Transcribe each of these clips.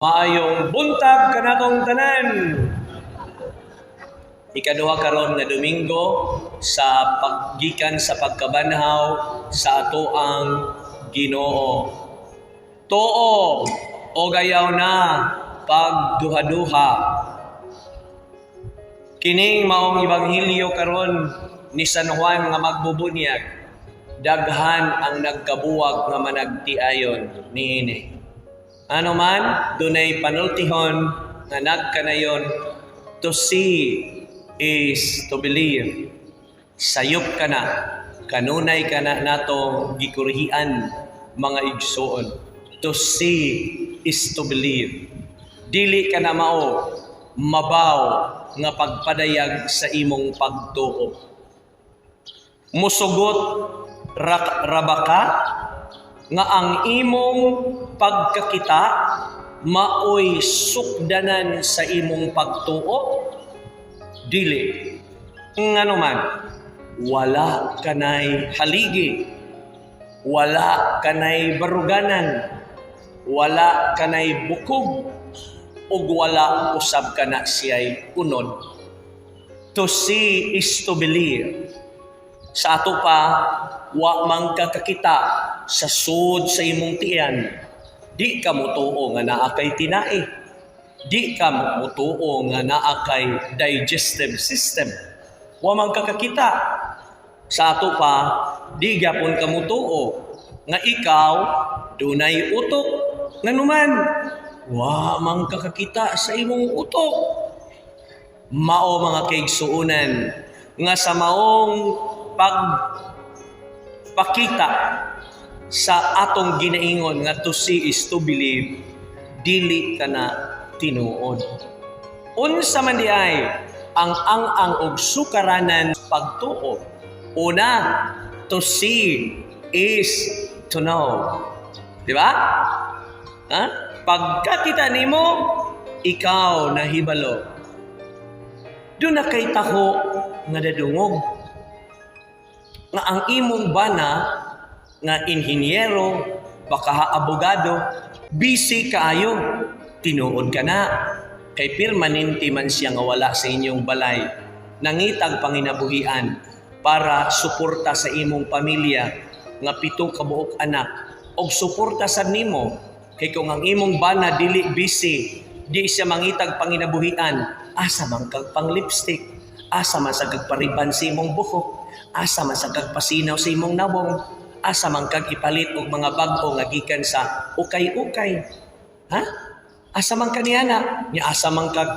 Maayong buntag kanatong tanan. Ikaduha karon nga Domingo sa paggikan sa pagkabanhaw sa atoang Ginoo. Tuo o gayaw na pagduha-duha. Kining maong ebanghelyo karon ni San Juan nga magbubunyag, daghan ang nagkabuwag nga managtiayon niini. Ano man, dunay panultihon nga nagkanayon, "To see is to believe." Sayop ka na, kanunay ka na nato gikurhian, mga igsuon. To see is to believe. Dili ka na mao mabaw nga pagpadayag sa imong pagtuo. Musugot raba ka nga ang imong pagkakita maoy sukdanan sa imong pagtuo? Dili. Ngano man, wala kanay haligi, wala kanay baruganan, wala kanay bukog, ug wala usab kana siya'y unod. To see is to believe. Sa ato pa, wa man ka kakita sa sud sa imong tiyan, di ka mutuo nga naa kay tinai. Di ka mutuo nga naa kay digestive system. Wa man ka kakita. Sa ato pa, di gyapon ka mutuo nga ikaw dunay utok. Nganuman, wa man ka kakita sa imong utok. Mao, mga kaigsuonan, nga sa maong pagpakita sa atong ginaingon nga "To see is to believe," dili ka na tinuod. Unsa man diay ang ang-ang og sukaranan pagtuo? Una, to see is to know. Di ba? Ha? Pagkakita nimo, ikaw nahibalo. Duna kay taho nga dadungog nga ang imong bana nga inhinyero, baka abogado, busy kaayo, tinuod ka na. Kay permanente man siya nga wala sa inyong balay. Nangitag panginabuhian para suporta sa imong pamilya nga 7 ka buok anak og suporta sa nimo, kay kung ang imong bana dili busy, di siya mangitag panginabuhian, asa man kag pang lipstick, asa man sa kag pariban sa imong buhok, asa man sa kag pasinaw sa imong nawong, asa man kag ipalit og mga bag-o nga gikan sa ukay-ukay, ha? Asa man kaniya na nya, asa man kag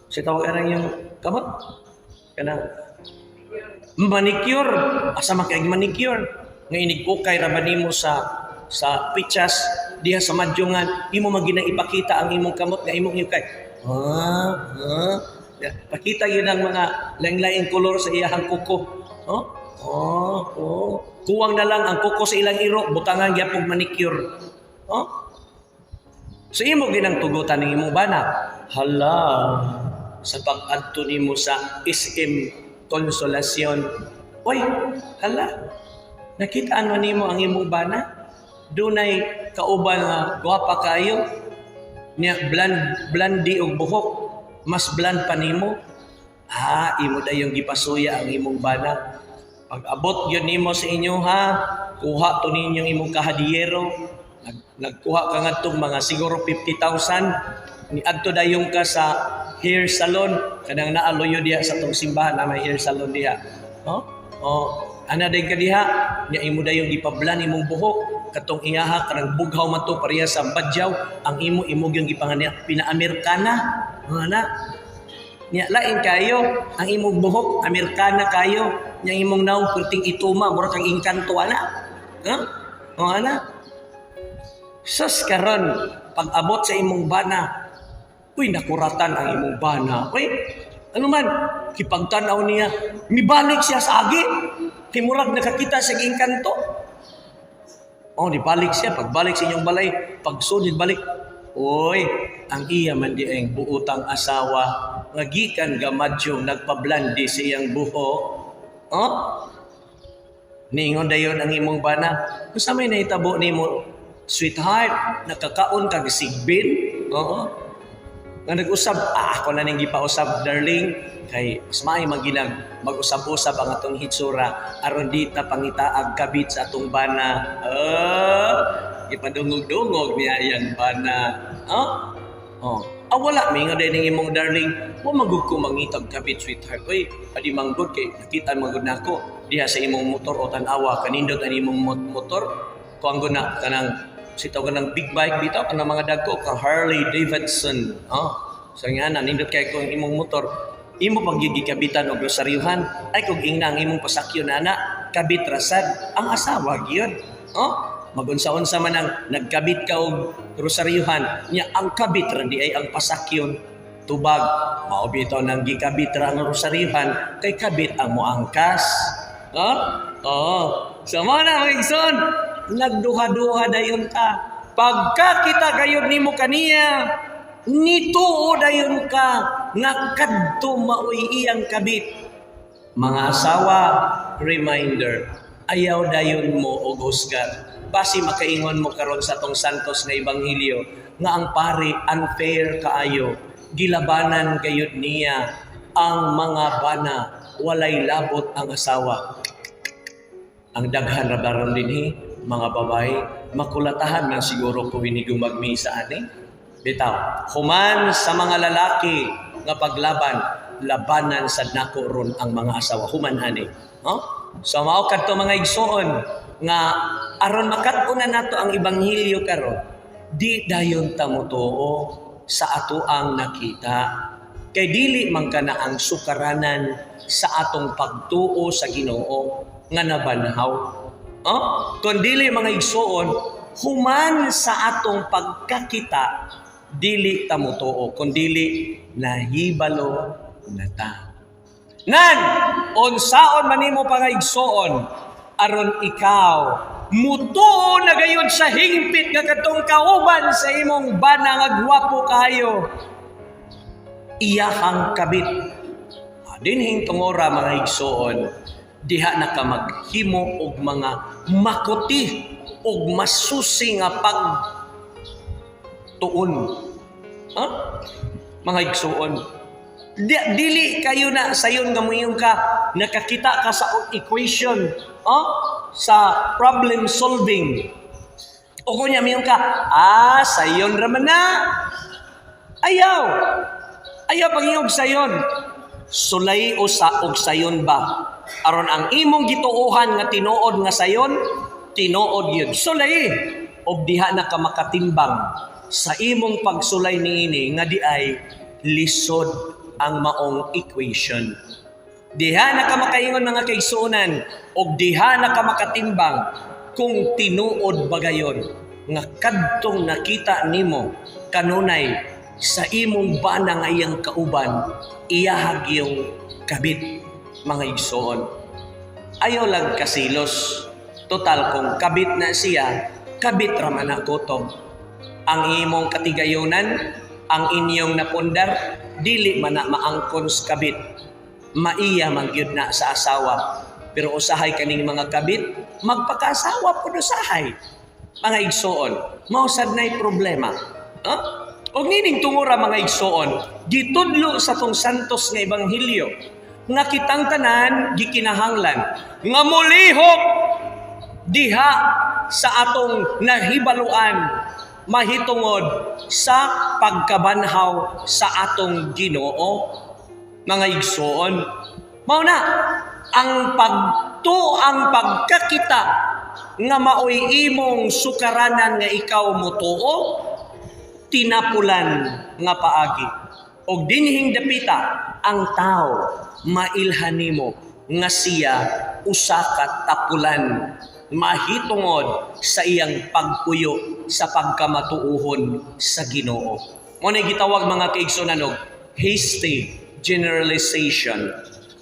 si tawag anang yung kamot kanang manicure, asa man kay manicure nga inig ukay ra ba nimo sa pitsas diha sa madyungan, imo man ginang ipakita ang imong kamot nga imong ukay, ah, ah. Pakita yun ang mga laing-laing kolor sa iyahang kuko, oh. Kuwang na lang ang kuko sa ilang iro, butangan gyapon manicure, oh. So imo ginang tugutan ng imong bana. Hala, sa pag-adto nimo sa SM Consolacion. Oy, hala. Nakitaan man nimo ang imong bana? Dunay kauban nga gwapa kayo. Nya blonde blondie og buhok. Mas blonde pa nimo. Ah, imo dayong gipasuya ang imong bana. Pag abot gyud nimo sa inyo ha, kuha to ninyong imong kahadiyero. Nagkuha ka ngadtong mga siguro 50,000. Ni adto dayon ka sa hair salon kanang naaloyo diha sa tong simbahan na may hair salon diha. Oh? Oh, ana din ka diha, nya imo dayon gipablan imong buhok katong iyaha kanang bughaw man to pareha sa badyaw, ang imo imo gyud gipangani pina-Amerikana. Ana. Nya lain kayo ang imong buhok, Amerikana kayo, nya imong nawong perting ituma, mura kang engkanto ana. Ha? O ana. Sus, karon pag abot sa imong bana, uy, nakuratan ang imong bana. Uy, ano man, kipagtanaw niya, mibalik siya sa agi. Kay murag nakakita sa engkanto. Oh, di balik siya. Pagbalik sa inyong balay, pagsunod balik, uy, ang iya man di ang buutang asawa nga gikan gamadyong nagpablandi sa iyang buhok. Oh? Niingon dayon ang imong bana, "Unsa may nahitabo nimo?" Sweetheart, nakakaon kag sigbin? Oo. Nga nag-usab, ako na ning gipausab, darling, kay mas maayo man ginag mag-usab-usab ang atong hitsura aron di ta pangitaag kabit sa atong bana. Oh, gipadungog-dungog niya iyang bana. Oh? Oh. Ah, wala, mingon din ning imong darling, wa magud ko mangitag kabit, sweetheart. Oy, adi manggod kay nakita manggod nako diha sa imong motor o tan-awa kanindot ang imong motor. Kuan na kanang sitaw ka ng big bike bitaw kanang mga dagko ka Harley Davidson. Oh. So nga na nindot kay kung imong motor imo pang gikabitan og rosaryuhan, ay kung ingna ang imong pasakyon ana kabit rasad ang asawa gyud. Oh, magunsa-unsa man ang nagkabit ka og rosaryuhan nya, ang kabit ra di ay ang pasakyon. Tubag mao bitaw nang gikabit ra ang rosaryuhan kay kabit ang moangkas. Oh, oh, so mao na, mga igsoon, nagduha-duha dayon ka. Pagkakita gayud nimo kaniya, nituo dayon ka nga kadto maoy iyang kabit. Mga asawa, reminder, ayaw dayon mo og husgar. Basi makaingon mo karon sa tong Santos nga Ebanghelyo nga ang pari unfair kaayo, gilabanan gayud niya ang mga bana, walay labot ang asawa. Ang daghan ra baron dinhi mga babae, makulatahan man siguro ko hinigong magmisa ani. Bitaw, human sa mga lalaki nga paglaban, labanan sad nako ron ang mga asawa human ani. No? So mao kadto, mga igsoon, nga aron makat-unan nato ang ebanghelyo karon, di dayon ta motuo sa ato ang nakita kay dili man kana ang sukaranan sa atong pagtuo sa Ginoo nga nabanhaw. Oh? Kung dili, mga igsoon, human sa atong pagkakita, dili ta motuo, kun dili nahibalo na ta. Nan, unsaon man nimo, mga igsoon, aron ikaw mutuo na gayud sa hingpit nga katong kauban sa imong bana nga gwapo kayo iyahang kabit? Dinhing tungora, mga igsoon, diha na ka maghimo og mga makuti og masusi nga pag tuon. Ha? Mga igsoon, dili kayo na sayon nga moingon ka nakakita ka sa equation, oh, sa problem solving. O kunya moingon ka, "Ah, sayon ra man na." Ayaw. Ayaw pag sayon. Sulay o sa og sayon ba? Aron ang imong gituohan nga tinuod nga sayon, tinuod yun. Sulay og diha na ka makatimbang sa imong pagsulay niini nga di ay lisod ang maong equation. Diha na ka makaingon, mga kaigsuonan, og diha na ka makatimbang kung tinuod ba gayon nga kadtong nakita nimo kanunay sa imong bana nga iyang kauban iyahag yung kabit, mga igsoon. Ayaw lang kasilos. Total kung kabit na siya, kabit ra man na kutob. Ang imong katigayunan, ang inyong napundar, dili man na maangkon sa kabit. Maiya man gyud na sa asawa. Pero usahay kaning mga kabit, magpakaasawa pud usahay. Mga igsoon, mao sad nay problema. Huh? Og nining tungura, mga igsoon, gitudlo sa tong Santos nga Ebanghelyo nga kitang tanan gikinahanglan nga molihok diha sa atong nahibaluan mahitungod sa pagkabanhaw sa atong Ginoo, mga igsoon. Mao na ang pagtu ang pagkakita nga maoy imong sukaranan nga ikaw motuo, tinapulan nga paagi. Og dinhing dapita ang tao mailhan nimo nga siya usa ka tapulan mahitungod sa iyang pagpuyo sa pagkamatuohon sa Ginoo. Mao na gitawag, mga kaigsuonan, og hasty generalization.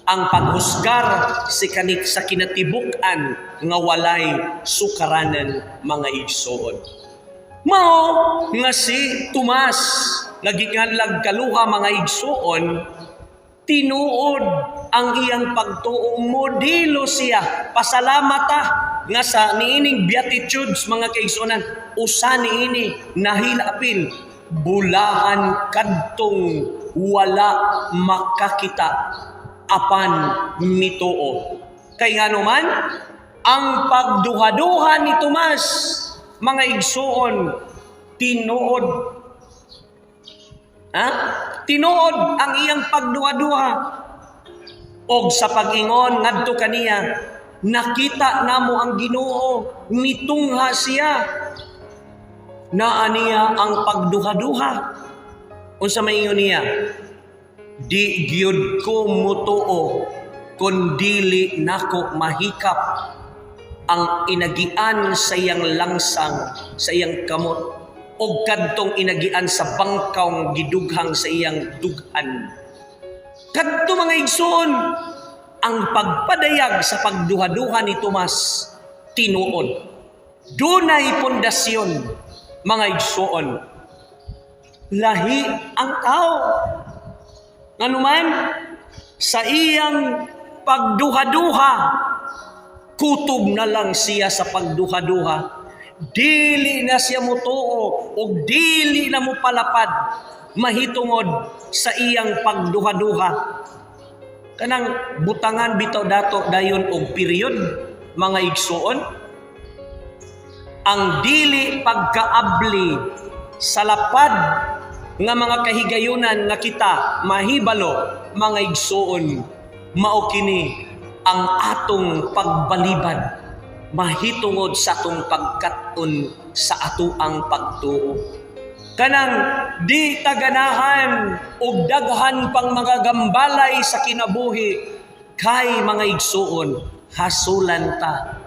Ang paghusgar si kanit sa kinatibuk-an nga walay sukaranan, mga igsoon. Mao nga si Tomas nga gikanlag kaluha, mga igsoon, tinuod Ang iyang pagtuo, modelo siya. Pasalamat ta nga sa niining Beatitudes, mga kaigsuonan, usa niini nahilapil: "Bulahan kadtong wala makakita apan mituo." Kay ngano man, ang pagduha-duha ni Tomas, mga igsuon, tinuod. Ha? Tinuod ang iyang pagduha-duha. Og sa pag-ingon ngadto kaniya, "Nakita namo ang Ginoo," nitungha siya. Naa niya ang pagduha-duha. Unsa may ingon niya? "Di gyud ko mutuo kun dili nako mahikap ang inagian sa iyang langsang, sa iyang kamot, og kadtong inagian sa bangkaw gidughang sa iyang dughan." Kadto, mga igsoon, ang pagpadayag sa pagduha-duha ni Tomas, tinuod. Dunay pundasyon, mga igsoon. Lahi ang tao. Nganuman, sa iyang pagduha-duha, kutob na lang siya sa pagduha-duha. Dili na siya mutuo o dili na mo palapad mahitungod sa iyang pagduha-duha. Kanang butangan bitaw dato dayon og period, mga igsuon. Ang dili pagkaabli sa lapad nga mga kahigayunan nga kita mahibalo, mga igsuon, mao kini ang atong pagbalibad mahitungod sa atong pagkat-on sa atoang pagtuo. Kanang di taganahan og daghan pang mga gambalay sa kinabuhi kay, mga igsuon, hasulan ta.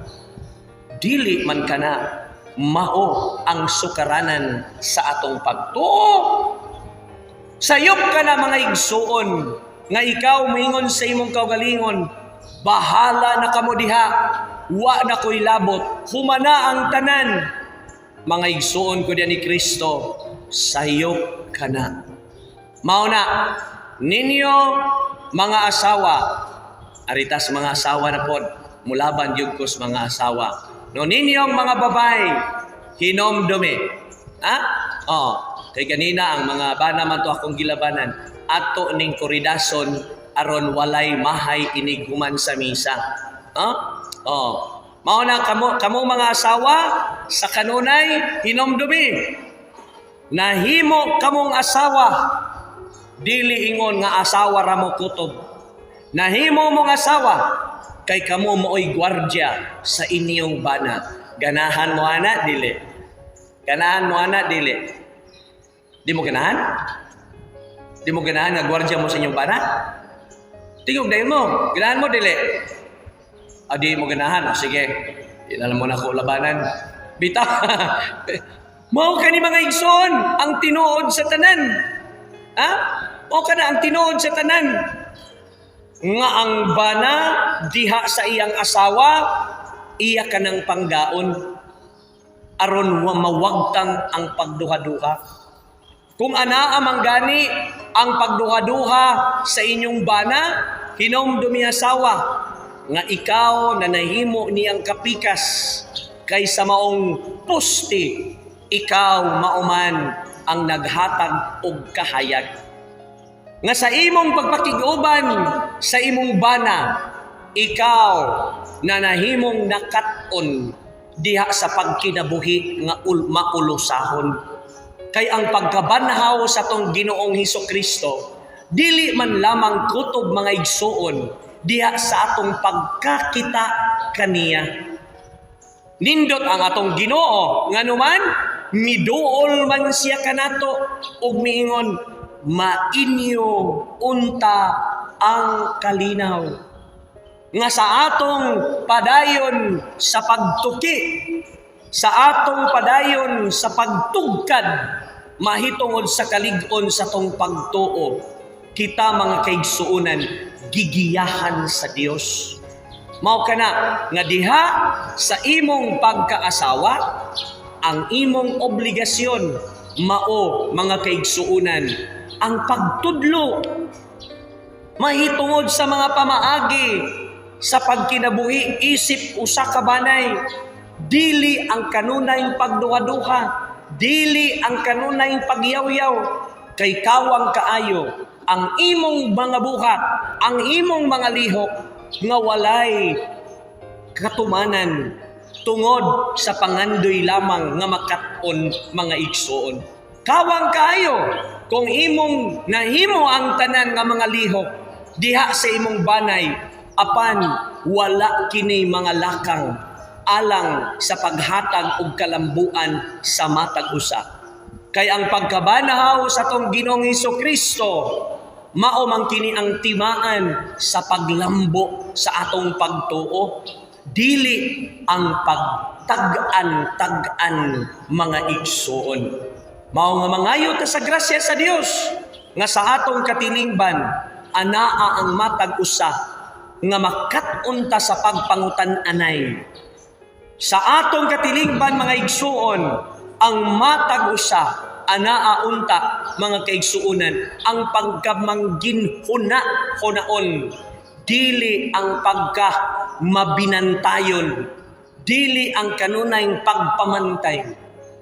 Dili man kana mao ang sukaranan sa atong pagtuo. Sayop ka na, mga igsuon, nga ikaw moingon sa imong kaugalingon, "Bahala na kamo diha, wa na ko'y labot, humana ang tanan." Mga igsuon ko diyan ni Kristo, sayop ka na. Mao na, ninyo mga asawa, aritas mga asawa na pod, mulaban gyud ko sa mga asawa. No, ninyong mga babay, hinomdumi. Ha? Oh, kay ganina ang mga bana man to akong gilabanan. Ato ning koridason aron walay mahay inig human sa misa. Ha? Oh. Mao na kamo kamo mga asawa sa kanunay, hinomdumi. Nahimo kamong asawa, dili ingon nga asawa ra mo kutob. Nahimo mong asawa kay kamo maoy gwardya sa inyong bana. Ganahan mo ana, dili? Ganahan mo ana, dili? Di mo ganahan? Di mo ganahan nga gwardya mo sa inyong bana? Tingog dayon mo. Ganahan mo, dili? Ah, di mo ganahan. O, sige. Di na lang mo na ko labanan. Bita. Mao kani, mga igsoon, ang tinuod sa tanan. Ha? Mao kana ang tinuod sa tanan. Nga ang bana diha sa iyang asawa, iya kanang panggaon aron mawagtang ang pagduha-duha. Kung anaa man gani ang pagduha-duha sa inyong bana, hinomdumi, asawa, nga ikaw na nahimo niyang kapikas kay sa maong poste, ikaw mauman ang naghatag og kahayag. Nga sa imong pagpakig-uban sa imong bana, ikaw na nahimong nakat-on diha sa pagkinabuhi nga maulusahon. Kay ang pagkabanhaw sa atong Ginoong Hesus Kristo, dili man lamang kutob, mga igsuon, diha sa atong pagkakita kaniya. Nindot ang atong Ginoo nganuman miduol man siya kanato ug miingon, "Mainyo unta ang kalinaw." Nga sa atong padayon sa pagtuki, sa atong padayon sa pagtugkad mahitungod sa kalig-on sa atong pagtuo, kita, mga kaigsuonan, gigiyahan sa Dios. Mao kana nga diha sa imong pagkaasawa, ang imong obligasyon mao, mga kaigsuonan, ang pagtudlo. Mahitungod sa mga pamaagi sa pagkinabuhi isip usa ka banay, dili ang kanunayng pagduha-duha, dili ang kanunayng pagyawyaw, kay kawang kaayo ang imong mga buhat, ang imong mga lihok nga walay katumanan tungod sa pangandoy lamang nga makat-on, mga igsoon. Kawang kaayo kung imong nahimo ang tanan nga mga lihok diha sa imong banay, apan wala kini mga lakang alang sa paghatag og kalambuan sa matag usa. Kay ang pagkabanahaw sa atong Ginoong Hesus Kristo, mao man kini ang timaan sa paglambo sa atong pagtuo, dili ang pagtag-an-tag-an, mga igsoon. Mao nga mangayo ta sa grasya sa Dios nga sa atong katilingban anaa ang matag usa nga makat-on ta sa pagpangutan-anay. Sa atong katilingban, mga igsuon, ang matag usa anaa unta, mga kaigsuonan, ang pagkamangin huna hunaon, dili ang pagka mabinantayon, dili ang kanunayng pagpamantay.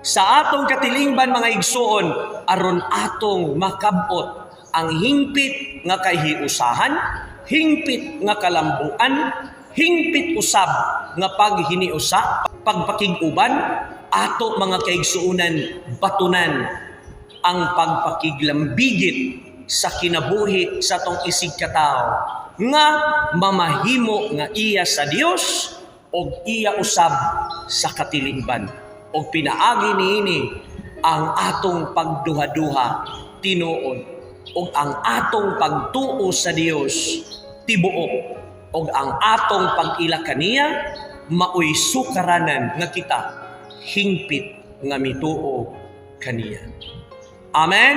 Sa atong katilingban, mga igsuon, aron atong makabot ang hingpit nga kahiusahan, hingpit nga kalambuan, hingpit usab nga paghiniusa, pagpakig-uban, ato, mga kaigsuonan, batunan ang pagpakiglambigit sa kinabuhi sa atong isig katawo nga mamahimo nga iya sa Dios og iya usab sa katilingban. Og pinaagi niini ang atong pagduha-duha tinuod og ang atong pagtuo sa Dios tibuok og ang atong pag-ila kaniya maoy sukaranan nga kita hingpit nga mituo kaniya. Amen.